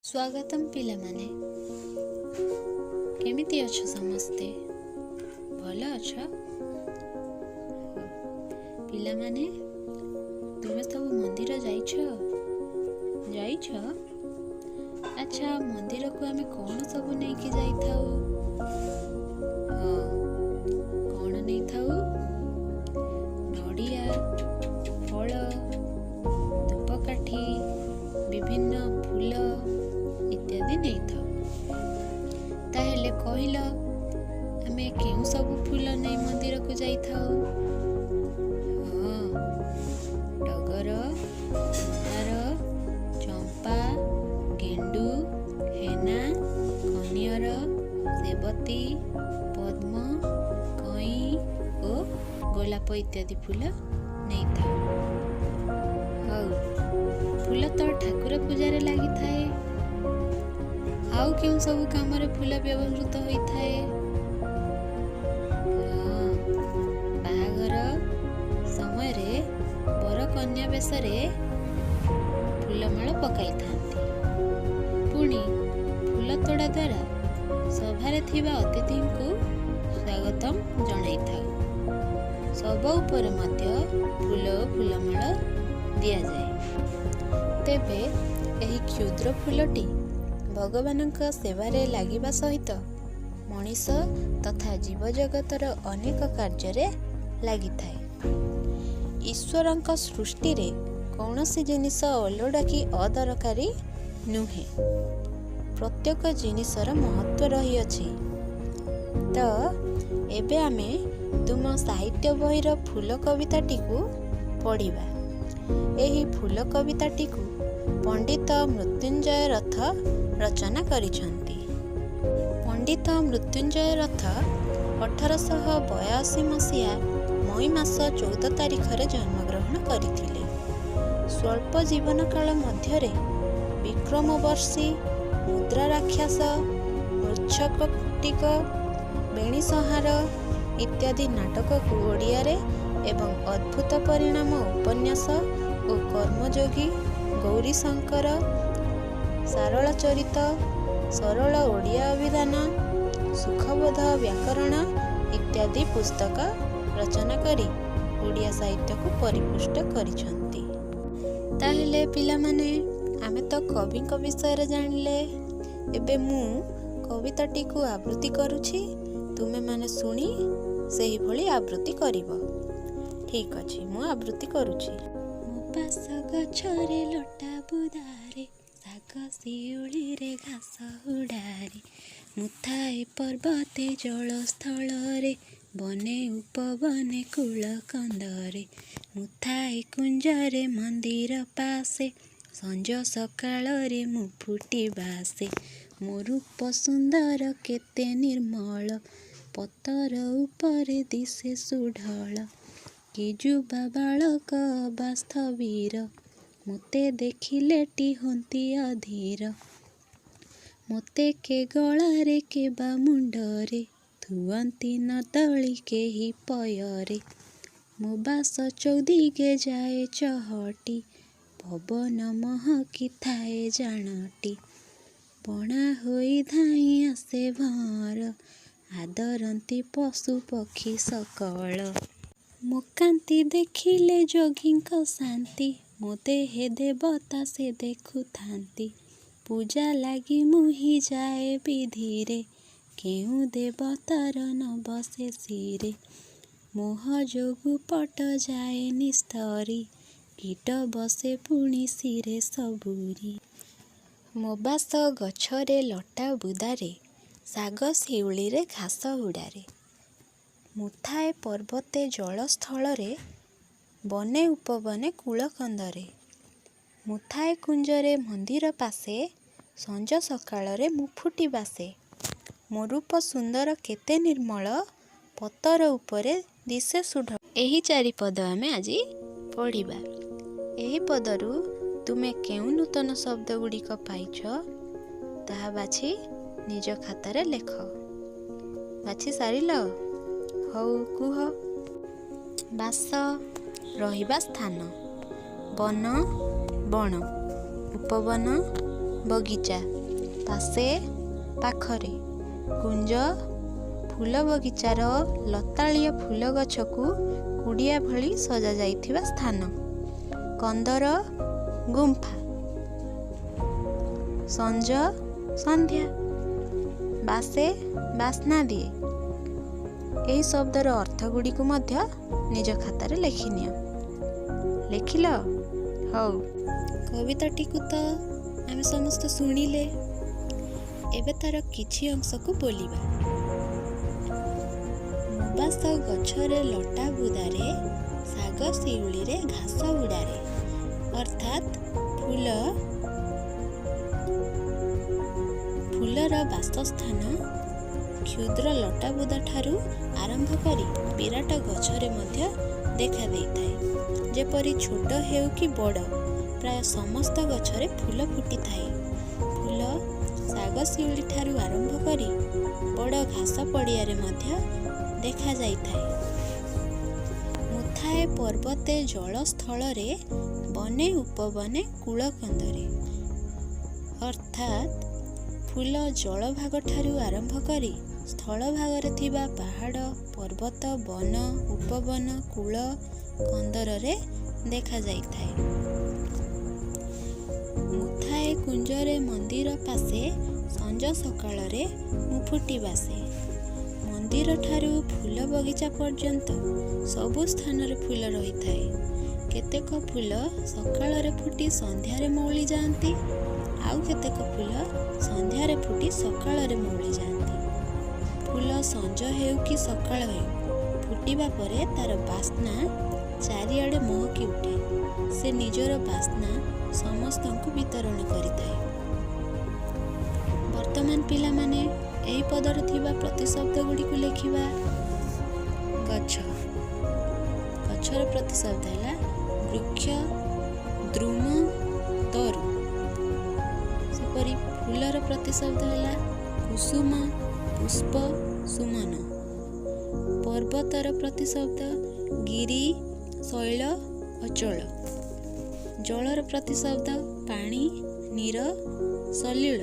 ସ୍ୱାଗତମ ପିଲାମାନେ। କେମିତି ଅଛ ସମସ୍ତେ? ଭଲ ଅଛ ପିଲାମାନେ? ତୁମେ ସବୁ ମନ୍ଦିର ଯାଇଛ? ଯାଇଛ? ଆଚ୍ଛା, ମନ୍ଦିରକୁ ଆମେ କ'ଣ ସବୁ ନେଇକି ଯାଇଥାଉ? ହଁ, କ'ଣ ନେଇଥାଉ? ନଡ଼ିଆ, ଫଳ, ଧୂପକାଠି, ବିଭିନ୍ନ ଫୁଲ ଇତ୍ୟାଦି ନେଇଥାଉ। ତାହେଲେ କହିଲ, ଆମେ କେଉଁ ସବୁ ଫୁଲ ନେଇ ମନ୍ଦିରକୁ ଯାଇଥାଉ? ହଁ, ଟଗର, ମନ୍ଦାର, ଚମ୍ପା, ଗେଣ୍ଡୁ, ହେନା, କନିଅର, ସେବତୀ, ପଦ୍ମ, କଇଁ ଓ ଗୋଲାପ ଇତ୍ୟାଦି ଫୁଲ ନେଇଥାଉ। ହଉ, ଫୁଲ ତ ଠାକୁର ପୂଜାରେ ଲାଗିଥାଏ। ଆଉ କେଉଁ ସବୁ କାମରେ ଫୁଲ ବ୍ୟବହୃତ ହୋଇଥାଏ? ହଁ, ବାହାଘର ସମୟରେ ବର କନ୍ୟା ବେଶରେ ଫୁଲମାଳ ପକାଇଥାନ୍ତି। ପୁଣି ଫୁଲ ତୋଡ଼ା ଦ୍ୱାରା ସଭାରେ ଥିବା ଅତିଥିଙ୍କୁ ସ୍ୱାଗତମ ଜଣାଇଥାଉ। ଶବ ଉପରେ ମଧ୍ୟ ଫୁଲ ଓ ଫୁଲମାଳ ଦିଆଯାଏ। ତେବେ ଏହି କ୍ଷୁଦ୍ର ଫୁଲଟି ଭଗବାନଙ୍କ ସେବାରେ ଲାଗିବା ସହିତ ମଣିଷ ତଥା ଜୀବଜଗତର ଅନେକ କାର୍ଯ୍ୟରେ ଲାଗିଥାଏ। ଈଶ୍ୱରଙ୍କ ସୃଷ୍ଟିରେ କୌଣସି ଜିନିଷ ଅଲୋଡ଼ା କି ଅଦରକାରୀ ନୁହେଁ। ପ୍ରତ୍ୟେକ ଜିନିଷର ମହତ୍ତ୍ୱ ରହିଅଛି। ତ ଏବେ ଆମେ ତୁମ ସାହିତ୍ୟ ବହିର ଫୁଲ କବିତାଟିକୁ ପଢ଼ିବା। ଏହି ଫୁଲ କବିତାଟିକୁ ପଣ୍ଡିତ ମୃତ୍ୟୁଞ୍ଜୟ ରଥ ରଚନା କରିଛନ୍ତି। ପଣ୍ଡିତ ମୃତ୍ୟୁଞ୍ଜୟ ରଥ 1882 ମସିହା ମଇ ମାସ 14 ତାରିଖରେ ଜନ୍ମଗ୍ରହଣ କରିଥିଲେ। ସ୍ୱଳ୍ପ ଜୀବନକାଳ ମଧ୍ୟରେ ବିକ୍ରମବର୍ଷୀ, ମୁଦ୍ରା ରାକ୍ଷସ, ମୃଚ୍ଛକଟିକ, ବେଣୀସଂହାର ଇତ୍ୟାଦି ନାଟକକୁ ଓଡ଼ିଆରେ ଏବଂ ଅଦ୍ଭୁତ ପରିଣାମ ଉପନ୍ୟାସ ଓ କର୍ମଯୋଗୀ ଗୌରୀଶଙ୍କର, ସାରଳା ଚରିତ, ସରଳ ଓଡ଼ିଆ ଅଭିଧାନ, ସୁଖବୋଧ ବ୍ୟାକରଣ ଇତ୍ୟାଦି ପୁସ୍ତକ ରଚନା କରି ଓଡ଼ିଆ ସାହିତ୍ୟକୁ ପରିପୁଷ୍ଟ କରିଛନ୍ତି। ତାହେଲେ ପିଲାମାନେ, ଆମେ ତ କବିଙ୍କ ବିଷୟରେ ଜାଣିଲେ। ଏବେ ମୁଁ କବିତାଟିକୁ ଆବୃତ୍ତି କରୁଛି, ତୁମେମାନେ ଶୁଣି ସେହିଭଳି ଆବୃତ୍ତି କରିବ। ଠିକ୍ ଅଛି, ମୁଁ ଆବୃତ୍ତି କରୁଛି। ମୋ ବାସ ଗଛରେ ଲଟା ବୁଦାରେ, ଶାଗ ଶିଉଳିରେ ଘାସ ହୁଡ଼ାରେ। ମୁଁ ଥାଏ ପର୍ବତେ ଜଳସ୍ଥଳରେ, ବନେ ଉପବନେ କୂଳ କନ୍ଦରେ। ମୁଁ ଥାଏ କୁଞ୍ଜରେ ମନ୍ଦିର ପାଶେ, ସଞ୍ଜ ସକାଳରେ ମୁଁ ଫୁଟି ବାସେ। ମୋ ରୂପ ସୁନ୍ଦର କେତେ ନିର୍ମଳ, ପତର ଉପରେ ଦିଶେ ସୁଢ଼ଳ। କି ଯୁବା ବାଳକ ଅବା ସ୍ଥବିର, ମୋତେ ଦେଖିଲେଟି ହୋନ୍ତି ଅଧୀର। ମୋତେ କେ ଗଳାରେ କେବା ମୁଣ୍ଡରେ, ଥୁଅନ୍ତି ନ ଦଳି କେହି ପୟରେ। ମୋ ବାସ ଚୌଦିଗେ ଯାଏ ଚହଟି, ପବନ ମହକି ଥାଏ ଜାଣଟି। ବଣା ହୋଇ ଧାଇଁ ଆସେ ଭଅଁର, ଆଦରନ୍ତି ପଶୁ ପକ୍ଷୀ ସକଳ। ମୋ କାନ୍ତି ଦେଖିଲେ ଯୋଗୀଙ୍କ ଶାନ୍ତି, ମୋ ଦେହେ ଦେବତା ସେ ଦେଖୁଥାନ୍ତି। ପୂଜା ଲାଗି ମୁହିଁ ଯାଏ ବିଧିରେ, କେଉଁ ଦେବତାର ନ ବସେ ଶିରେ। ମୋହ ଯୋଗୁ ପଟ ଯାଏ ନିସ୍ତରି, କୀଟ ବସେ ପୁଣି ଶିରେ ସବୁରି। ମୋ ବାସ ଗଛରେ ଲଟା ବୁଦାରେ, ଶାଗ ଶିଉଳିରେ ଘାସ ହୁଡ଼ାରେ। ମୁଁ ଥାଏ ପର୍ବତେ ଜଳସ୍ଥଳରେ, ବନେ ଉପବନେ କୂଳ କନ୍ଦରେ। ମୁଁ ଥାଏ କୁଞ୍ଜରେ ମନ୍ଦିର ପାଶେ, ସଞ୍ଜ ସକାଳରେ ମୁଁ ଫୁଟି ବାସେ। ମୋ ରୂପ ସୁନ୍ଦର କେତେ ନିର୍ମଳ, ପତର ଉପରେ ଦିଶେ ସୁଢ଼ଳ। ଏହି ଚାରି ପଦ ଆମେ ଆଜି ପଢ଼ିବା। ଏହି ପଦରୁ ତୁମେ କେଉଁ ନୂତନ ଶବ୍ଦ ଗୁଡ଼ିକ ପାଇଛ, ତାହା ବାଛି ନିଜ ଖାତାରେ ଲେଖ। ବାଛି ସାରିଲ? ହଉ, କୁହ। ବାସ, ରହିବା ସ୍ଥାନ। ବନ, ବଣ। ଉପବନ, ବଗିଚା। ପାଶେ ପାଖରେ। କୁଞ୍ଜ ଫୁଲ ବଗିଚାର ଲତାଳୀୟ ଫୁଲ ଗଛକୁ କୁଡ଼ିଆ ଭଳି ସଜାଯାଇଥିବା ସ୍ଥାନ। କନ୍ଦର ଗୁମ୍ଫା। ସଞ୍ଜ ସନ୍ଧ୍ୟା। ବାସେ ବାସ୍ନା ଦିଏ। ଏହି ଶବ୍ଦର ଅର୍ଥ ଗୁଡ଼ିକୁ ମଧ୍ୟ ନିଜ ଖାତାରେ ଲେଖିନିଅ। ଲେଖିଲ? ହଉ, କବିତାଟିକୁ ତ ଆମେ ସମସ୍ତେ ଶୁଣିଲେ, ଏବେ ତାର କିଛି ଅଂଶକୁ ବୋଲିବା। ମୁବାସ ଗଛରେ ଲଟା ବୁଦାରେ, ଶାଗ ଶିଉଳିରେ ଘାସ ହୁଡ଼ାରେ। ଅର୍ଥାତ୍ ଫୁଲ ଫୁଲର ବାସସ୍ଥାନ କ୍ଷୁଦ୍ର ଲଟାବୁଦା ଠାରୁ ଆରମ୍ଭ କରି ବିରାଟ ଗଛରେ ମଧ୍ୟ ଦେଖା ଦେଇଥାଏ। ଯେପରି ଛୋଟ ହେଉ କି ବଡ଼, ପ୍ରାୟ ସମସ୍ତ ଗଛରେ ଫୁଲ ଫୁଟିଥାଏ। ଫୁଲ ଶାଗ ଶିଉଳି ଠାରୁ ଆରମ୍ଭ କରି ବଡ଼ ଘାସ ପଡ଼ିଆରେ ମଧ୍ୟ ଦେଖାଯାଇଥାଏ। ମୁଥାଏ ପର୍ବତେ ଜଳସ୍ଥଳରେ, ବନେ ଉପବନେ କୂଳକନ୍ଦରେ। ଅର୍ଥାତ୍ ଫୁଲ ଜଳଭାଗ ଠାରୁ ଆରମ୍ଭ କରି ସ୍ଥଳଭାଗରେ ଥିବା ପାହାଡ଼, ପର୍ବତ, ବନ, ଉପବନ, କୂଳ କନ୍ଦରରେ ଦେଖାଯାଇଥାଏ। ମୁଥାଏ କୁଞ୍ଜରେ ମନ୍ଦିର ପାଶେ, ସଞ୍ଜ ସକାଳରେ ମୁଁ ଫୁଟି ବାସେ। ମନ୍ଦିର ଠାରୁ ଫୁଲ ବଗିଚା ପର୍ଯ୍ୟନ୍ତ ସବୁ ସ୍ଥାନରେ ଫୁଲ ରହିଥାଏ। କେତେକ ଫୁଲ ସକାଳରେ ଫୁଟି ସନ୍ଧ୍ୟାରେ ମଉଳି ଯାଆନ୍ତି, ଆଉ କେତେକ ଫୁଲ ସନ୍ଧ୍ୟାରେ ଫୁଟି ସକାଳରେ ମଉଳି ଯାଆନ୍ତି। ଫୁଲ ସଞ୍ଜ ହେଉ କି ସକାଳ ହେଉ, ଫୁଟିବା ପରେ ତାର ବାସ୍ନା ଚାରିଆଡ଼େ ମହକି ଉଠେ। ସେ ନିଜର ବାସ୍ନା ସମସ୍ତଙ୍କୁ ବିତରଣ କରିଥାଏ। ବର୍ତ୍ତମାନ ପିଲାମାନେ, ଏହି ପଦରେ ଥିବା ପ୍ରତିଶବ୍ଦ ଗୁଡ଼ିକୁ ଲେଖିବା। ଗଛ। ଗଛର ପ୍ରତିଶବ୍ଦ ହେଲା ବୃକ୍ଷ, ଦ୍ରୁମ, ତରୁ। ସେପରି ଫୁଲର ପ୍ରତିଶବ୍ଦ ହେଲା କୁସୁମ, ପୁଷ୍ପ, ସୁମନ। ପର୍ବତର ପ୍ରତିଶବ୍ଦ ଗିରି, ଶୈଳ, ଅଚଳ। ଜଳର ପ୍ରତିଶବ୍ଦ ପାଣି, ନୀର, ସଲିଳ।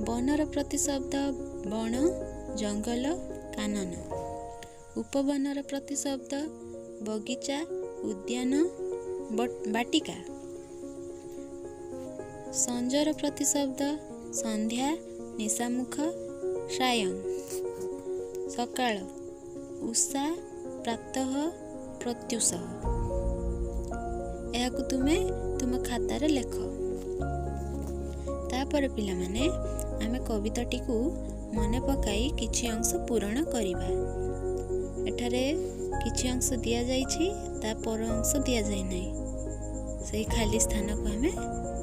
ବନର ପ୍ରତିଶବ୍ଦ ବଣ, ଜଙ୍ଗଲ, କାନନ। ଉପବନର ପ୍ରତିଶବ୍ଦ ବଗିଚା, ଉଦ୍ୟାନ, ବାଟିକା। ସଞ୍ଜର ପ୍ରତିଶବ୍ଦ ସନ୍ଧ୍ୟା, ନିଶାମୁଖ, ସାୟଂ। ସକାଳ ଉଷା, ପ୍ରାତଃ, ପ୍ରତ୍ୟୁଷ। ଏହାକୁ ତୁମେ ତୁମ ଖାତାରେ ଲେଖ। ତାପରେ ପିଲାମାନେ, ଆମେ କବିତାଟିକୁ ମନେ ପକାଇ କିଛି ଅଂଶ ପୂରଣ କରିବା। ଏଠାରେ କିଛି ଅଂଶ ଦିଆଯାଇଛି, ତା ପର ଅଂଶ ଦିଆଯାଇ ନାହିଁ। ସେଇ ଖାଲି ସ୍ଥାନକୁ ଆମେ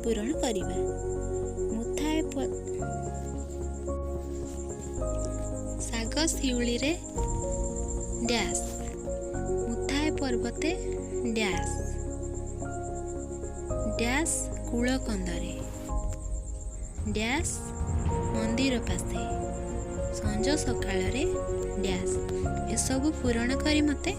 ପୂରଣ କରିବା। ମୁଥାଏ ଶାଗ ଶିଉଳିରେ dash, muay thai ପର୍ବତେ dash, dash କୂଳକନ୍ଦରେ, dash ମନ୍ଦିର ପାଶେ, ସଞ୍ଜ ସକାଳରେ ଡ୍ୟାସ୍। ଏସବୁ ପୂରଣ କରି ମୋତେ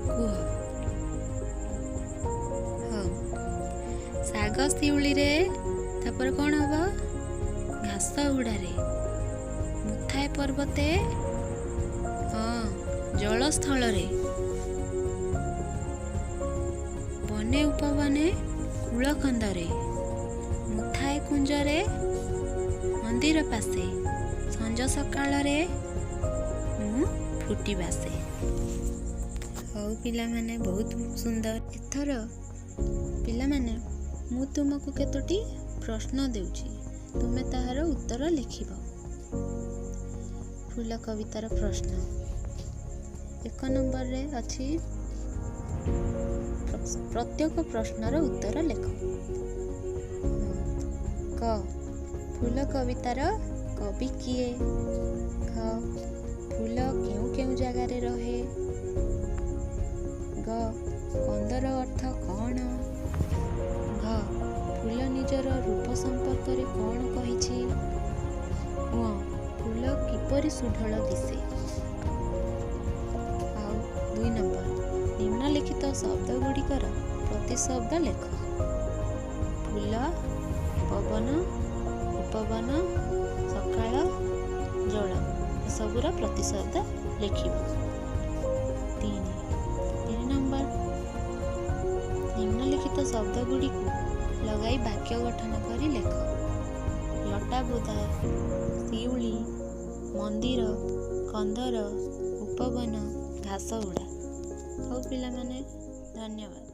କୁହ। ହଉ, ଶାଗ ଶିଉଳିରେ, ତାପରେ କ'ଣ ହବ? ଘାସ ହୁଡ଼ାରେ। ମୁଥାଏ ପର୍ବତେ, ହଁ, ଜଳସ୍ଥଳରେ। ବନେ ଉପବନେ କୂଳକନ୍ଦରେ। ମୁଥାଏ କୁଞ୍ଜରେ ମନ୍ଦିର ପାଶେ, ସଞ୍ଜ ସକାଳରେ ମୁଁ ଫୁଟି ବାସେ। ହଉ ପିଲାମାନେ, ବହୁତ ସୁନ୍ଦର। ଏଥର ପିଲାମାନେ, ମୁଁ ତୁମକୁ କେତୋଟି ପ୍ରଶ୍ନ ଦେଉଛି, ତୁମେ ତାହାର ଉତ୍ତର ଲେଖିବ। ଫୁଲ କବିତାର ପ୍ରଶ୍ନ 1 ନମ୍ବରରେ ଅଛି, ପ୍ରତ୍ୟେକ ପ୍ରଶ୍ନର ଉତ୍ତର ଲେଖ। କ, ଫୁଲ କବିତାର କବି କିଏ? ଖ, ଫୁଲ କେଉଁ କେଉଁ ଜାଗାରେ ରହେ? ଗ, କନ୍ଦର ଅର୍ଥ କ'ଣ? ଘ, ଫୁଲ ନିଜର ରୂପ ସମ୍ପର୍କରେ କ'ଣ କହିଛି? ଙ, ଫୁଲ କିପରି ସୁଢଳ ଦିଶେ? ଆଉ 2 ନମ୍ବର, ନିମ୍ନଲିଖିତ ଶବ୍ଦ ଗୁଡ଼ିକର ପ୍ରତିଶବ୍ଦ ଲେଖ। ଫୁଲ, ପବନ, ଉପବନ, ପବନ, ସକାଳ, ଜଳ ଏସବୁର ପ୍ରତିଶବ୍ଦ ଲେଖିବ। 3 ନମ୍ବର, ନିମ୍ନଲିଖିତ ଶବ୍ଦ ଗୁଡ଼ିକୁ ଲଗାଇ ବାକ୍ୟ ଗଠନ କରି ଲେଖ। ଲଟାବୁଦା, ଶିଉଳି, ମନ୍ଦିର, କନ୍ଦର, ଉପବନ, ଘାସଉଡ଼ା। ହଉ ପିଲାମାନେ, ଧନ୍ୟବାଦ।